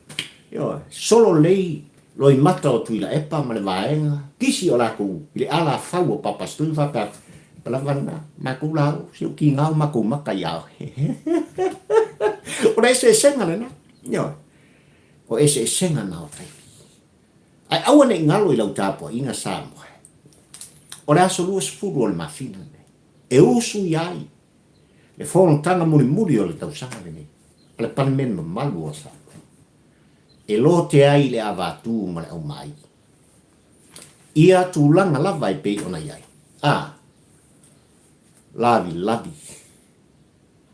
ioe, solo lelei loimata o Tuilaepa ma le vaega, kisi o latou i le alafau o Papa Stui ma faapea atu, Ua lava lena, matou la o, se ua tiga o matou mata ia oe. O le eseesega lena, ioe, o eseesega na o taimi. Ae aua ne i galo i lau tapuaiga Samoa, o le aso 20 o le masina lenei, e usu i ai le fonotaga mulimuli o le tausaga lenei a le Palemene mamalu o Samoa, e lote ai le avatū ma le aumai ia tulaga lava e pei ona i ai, a lavilavi,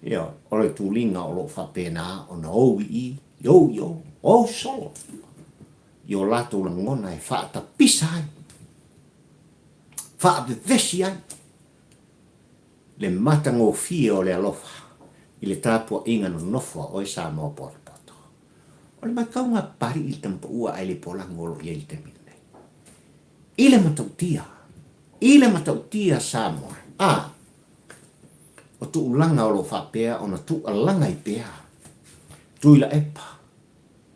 ioe, o le tuliga o lo o faapena ona ou i i, ou i o, ou solo i o latou lagona e faatapisa ai, faavevesi ai le matagofie o le alofa i le tapuaiga nonofo a oe Samoa potopoto. O le matauga a Papalii i le tamapaua ae le polago o lo o i ai i le taimi lenei. I le matautia, i le matautia Samoa, a, o tuulaga o lo o faapea ona tuualaga ai pea Tuilaepa,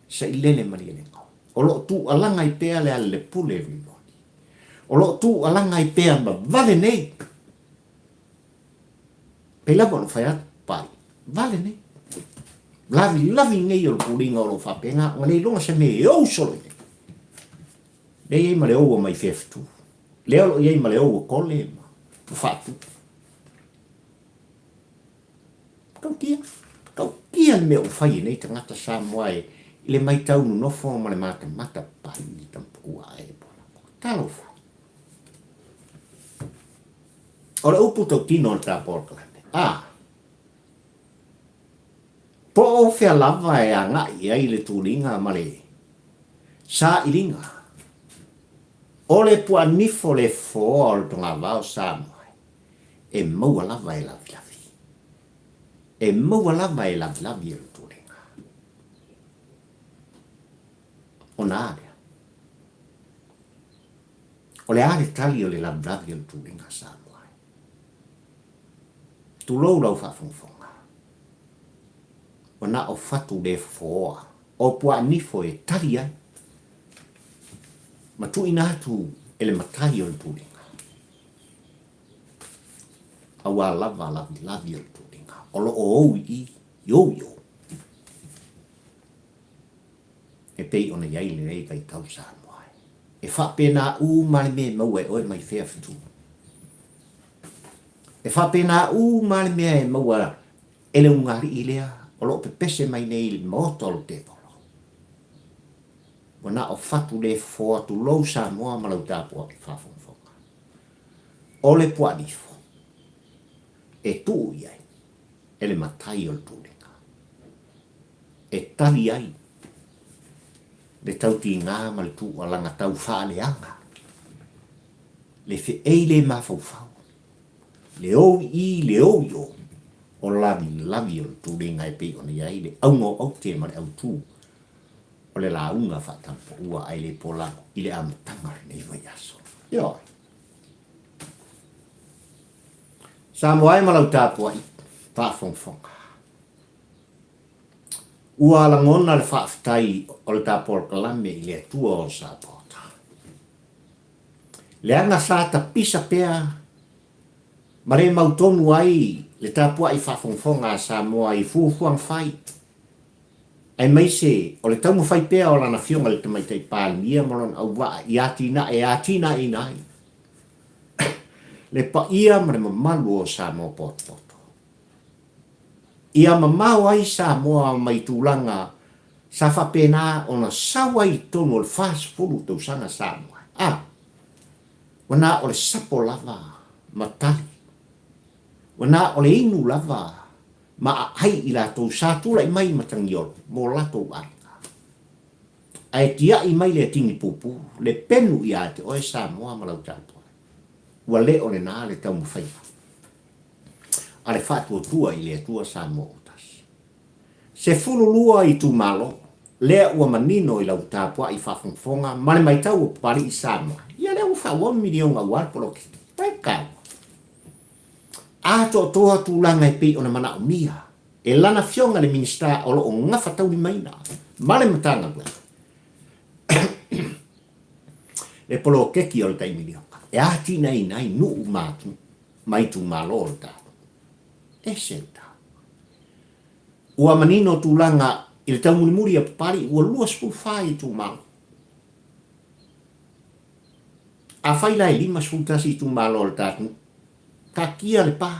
Sailele Malielegaoi. O lo o tuualaga ai pea Lealailepule Rimoni. O lo o tuualaga ai pea ma vale nei. Pei lava ona fai atu, pai, vale nei. Lavilavi nei o le puliga o lo o faapena ona le iloga se mea e ou solo i ai. Lea e i ai ma le ou o mai fefutu. Lea o lo o i ai ma le ou o kole ma faatu. Tautia, tautia le mea ua fai e nei tagata Samoa e i le maitau nonofo ma le matamata pai i tampua ae le pola. Talofa. O le upu tautino o le ta polokalame, a, po o fea lava e agai i ai le tuliga ma le sailiga o le puanifo le foa o le togavao Samoa, e maua lava e lavilavi. E maua lava e lavilavi e le tuliga. Ona a lea? O le a le tali o le lavilavi o le tuliga Samoa? Tulou lau faafogafoga. Ua na o fatu le fofooa o puaa nifo e tali ai ma tuuina atu e le matai o le tuliga. Aua lava lavilavi o le tuliga o lo o ou i i, i ou i o. E pei ona i ai lenei vaitau Samoa. E faapena uma le mea e maua e oe mai fea fetu. E faapena uma le mea e maua e le ugaalii lea o lo o pepese mai nei i le maota o le tevolo. Ua na o fatu le fofo atu lou Samoa ma lau tapuai faafogafoga. O le puanifo e tuu i ai e le matai o le tuliga, e tali ai le tautiga ma le tuualaga tau faaleaga, le feei le mafaufau, le ou i i, le ou i o, o lavilavi o le tuliga e pei ona i ai le auga o aute ma le autū o le lauga faatampaua ae le polago i le amataga o lenei vaiaso. Ioe. Samoa e ma lau tapuai faafogafoga. Ua lagona le faafetai o le ta polokalame i le Atua o Sapota. Leaga sa tapisa pea ma le mautonu ai le tapuai faafogafoga a Samoa i fuafuaga fai, aemaise o le taumafai pea o lana Afioga i le Tamaitai Palemia ma lona auvaa i atinae e atinaeina ai le paia ma le mamalu o Samoa potopoto. Ia mamao ai Samoa mai tulaga sa faapena ona sau ai i totonu o le 40 tausaga Samoa. A, ua na o le sapo lava ma tali. Ua na o le inu lava ma aai i latou sa tulai mai i Matagiolo mo latou aiga. Ae tiai mai le atigi pupu, le penu ia te oe Samoa ma lau tapuai. Ua le o lena le taumafaiga a le faatuatua i le Atua Samoa ua tasi. 12 itumalo, lea ua manino i lau tapuai faafogafoga ma le maitau o Papalii Samoa, ia lea ua faaauau le miliona aua le poloketi. Ai taua. Atoatoa tulaga e pei ona manaomia e lana Afioga i le Minisita o lo o gafataulimaina ma le Matagaluega le poloketi o le tai miliona e atinaeina ai nuu ma ma itumalo o le tatou. Ese le taua. Ua manino tulaga i le taumulimuli a Papalii ua 24 itumalo. Afai la e 51 itumalo o le tatou, taatia Lepa,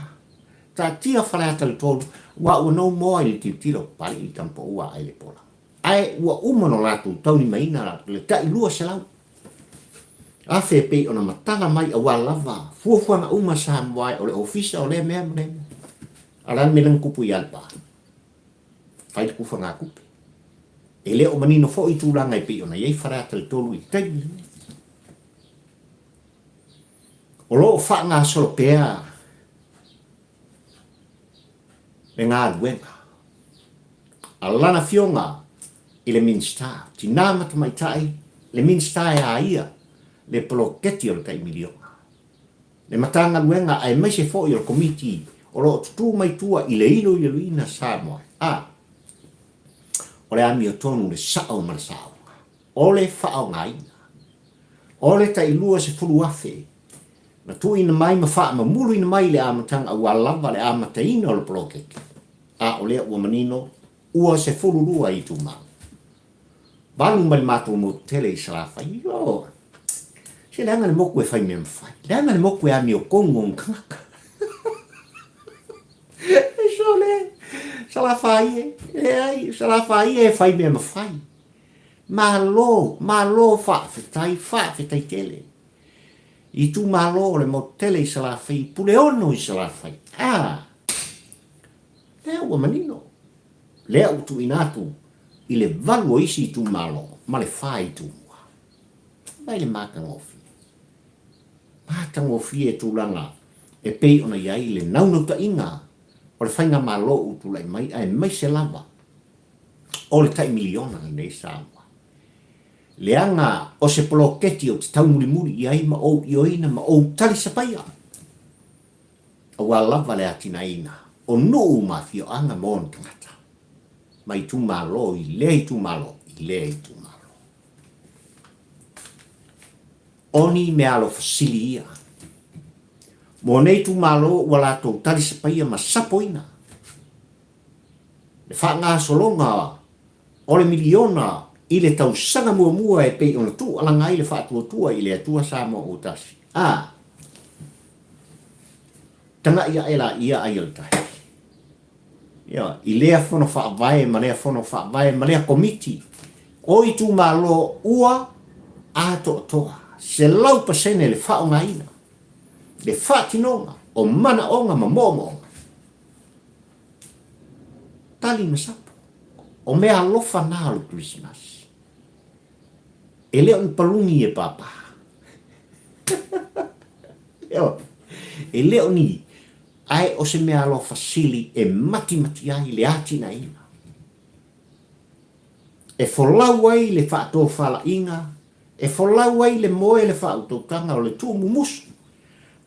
taatia Faleata le 3, aua ua no more i le tilotilo a Papalii i le tama pau a ai le pola. Ae ua uma ona latou taulimaina le tai 200 afe e pei ona matala mai aua lava fuafuaga uma Samoa e o le ofisa o lea mea ma lea mea. A o le a le mea lea na tupu ia Lepa? Fai le tufagatupe. E le o manino foi tulaga e pei ona i ai Faleata le 3 i le taimi lenei. O lo o faagasolo pea le galuega a lana Afioga i le Minisita, Tina ma Tamaitai, le Minisita e a ia le poloketi o le tai miliona, le Matagaluega aemaise foi o le Komiti o lo o tutū mai tua i le iloiloina Samoa a o le amiotonu le sao ma le saoga o le faaaogaina o le tai 20,000 na tuuina mai ma faamamuluina mai i le amataga aua lava le amataina o le poloketi, a o lea ua manino ua 12 itumalo. Valu mai le matou motu tele i Salafai. Ioe. Se leaga le motu e fai mea mafai. Leaga le motu e amiotonu ona tagata. E sole, Salafai e, leai, Salafai e fai mea mafai. Malo, malo faafetai, faafetai tele. Itumalo o le motu tele i Salafai, Puleono i Salafai. A! Lea ua manino. Lea ua tuuina atu i le valu o isi itumalo ma le fa i Tumua. Vaai le matagofie. Matagofie tulaga e pei ona i ai le naunautaiga o le faigamalo ua tulai mai aemaise lava o le tai miliona lenei Samoa. Leaga o se poloketi ou te taumulimuli i ai ma ou ioeina ma ou talisapaia, aua lava le atinaeina o nuu ma afioaga ma ona tagata, ma itumalo i lea itumalo i lea itumalo. O ni meaalofa sili ia mo nei itumalo ua latou talisapaia ma sapoina le faagasologa o le miliona i le tausaga muamua e pei ona tuualaga ai le faatuatua i le Atua Samoa ua tasi. A taga'i aʻe laia ai o le tahi. Ioe, i lea fono faavae ma lea fono faavae ma lea komiti o itumalo ua atoatoa 100% le faaaogaina, le faatinoga o manaoga ma moomooga. Tali ma sapo. O mea alofa na o le Kerisimasi. E le o ni paluni e pāpā. E le o ni, ae o se mea alofa sili e matimati ai le atinaeina. E folau ai le faatofalaiga, e folau ai le moe le faautautaga o le tuumumusu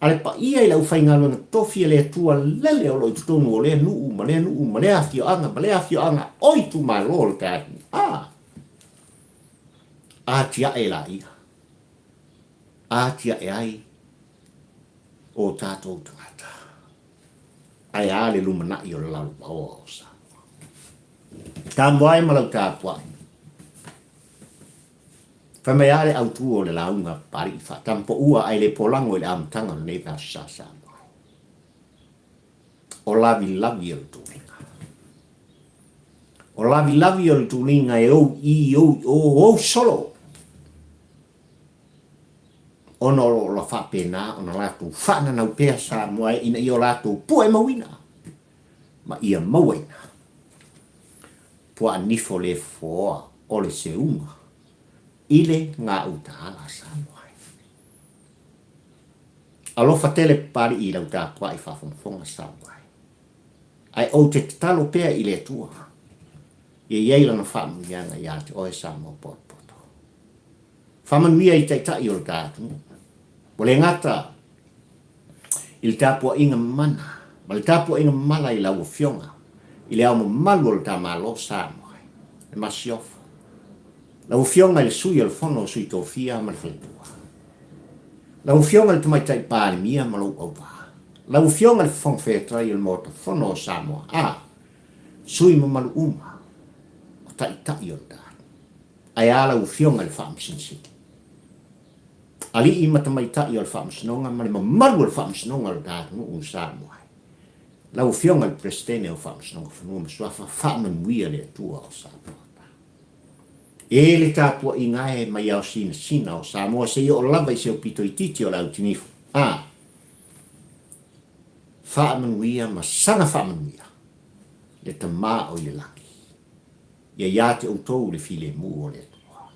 a le paia i le aufaigaluega tofi a le Atua lele o lo o i totonu o lea nuu ma lea nuu ma lea afioaga ma lea afioaga o itumalo o le taeao. A! Atiae laia. Atiae ai o tatou tagata. Ae a le lumanai o le lalovaoa o Samoa. Samoa e ma lau tapuai. Fai mai a le autu o le lauga a Papalii faatampoua ae le polago i le amataga o lenei Aso Sa Samoa. O lavilavi o le tuliga. O lavilavi o le tuliga e ou i ou i o ou solo. Ona o lo o faapena ona latou faananau pea Samoa e ina ia o latou pue mauina ma ia mauaina puaa nifo le fofoa o le seuga i le gauta ala a Samoa e. Alofa tele Papalii i lau tapuai faafogafoga Samoa e. Ae ou te tatalo pea i le Atua ia i ai Lana faamanuiaga ia te oe Samoa potopoto. Faamanuia i Taitai o le ta atunuu. Ua le gata i le tapuaiga mamana ma le tapuaiga mamala i lau Afioga i le Ao Mamalu o le ta Malo Samoa, le Masiofo, lau Afioga i le Sui o le Fono o Sui Tofia ma le Faletua, lau Afioga i le Tamaitai Palemia ma lou auvaa, lau Afioga i le Fofoga Fetalai o le Maota Fono o Samoa, a, sui mamalu uma o Taitai o le ta atunuu. Ae a lau Afioga i le Faamasino Sili, Alii ma Tamaitai o le Faamasinoga ma le mamalu o le Faamasinoga o le ta atunuu o Samoa. Lau Afioga i le Peresetene o Faamasinoga Fanua ma Suafa, faamanuia le Atua o Samoa. E le tapuaiga e mai ao sinasina o Samoa seia oo lava i se aupito itiiti o le autinifu. A faamanuia ma saga faamanuia le Tama o i le lagi. Ia ia te outou le filemu o le Atua.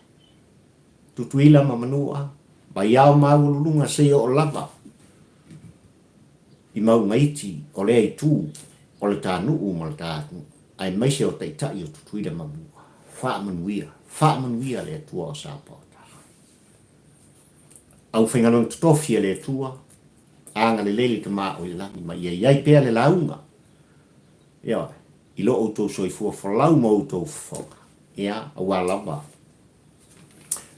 Tutuila ma Manua, mai ao maualuluga seia oo lava i mauga iti o lea itu o le ta nuu ma le ta atunuu, aemaise o taitai o Tutuila ma Manua. Faamanuia, faamanuia le Atua o Sapaota. Aufaigaluega totofi a le Atua, agalelei le Tama o i le lagi ma ia i ai pea le lauga. Ioe, i lo outou soifua folau ma outou fofoga, ia, aua lava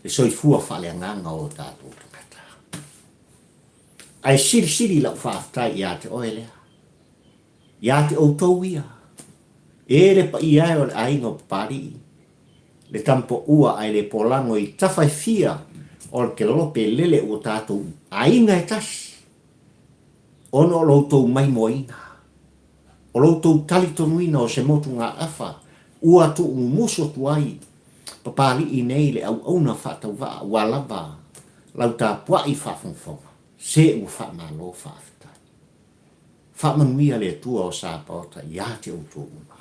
le soifua faaleagaga o o tatou tagata. Ae silisili lau faafetai ia te oe lea, ia te outou ia, e le paia e o le aiga o Papalii, le tampoua ae le polago i tafa e fia o le kelope lele ua tatou aiga e tasi, ona o lo outou maimoaina. O lo outou talitonuina o se motugaafa ua tuumumusu atu ai Papalii nei le auauna faatauvaa ua lava lau tapuai faafogafoga, se ua faamalo faafetai. Faamanuia le Atua o Sapaota ia te outou uma.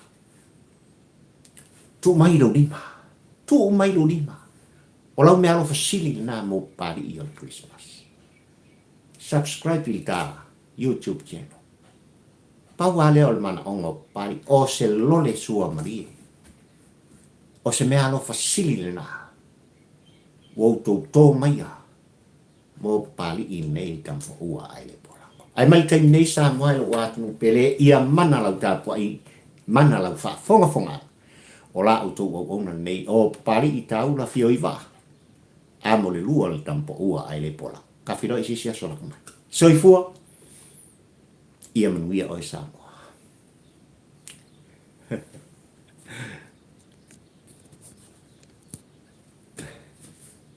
Tuu mai lou lima, tuu mai lou lima, o lau meaalofa sili lena mo Papalii o le Christmas. Subscribe i le ta YouTube channel. Pau lava lea o le manaoga o Papalii, o se lole suamalie. O se mea alofa sili lena ua outou tō maia mo Papalii nei tamapaua ae le polago. Ae mai le taimi nei Samoa e lou atunuu pele ia mana lau tapuai, mana lau faafogafoga o la outou auauna lenei o Papalii taula fioivaa amo le lua le tamapaua ae le polago. Ka feiloai i se isi aso laka mai. Soifua ia manuia oe Samoa.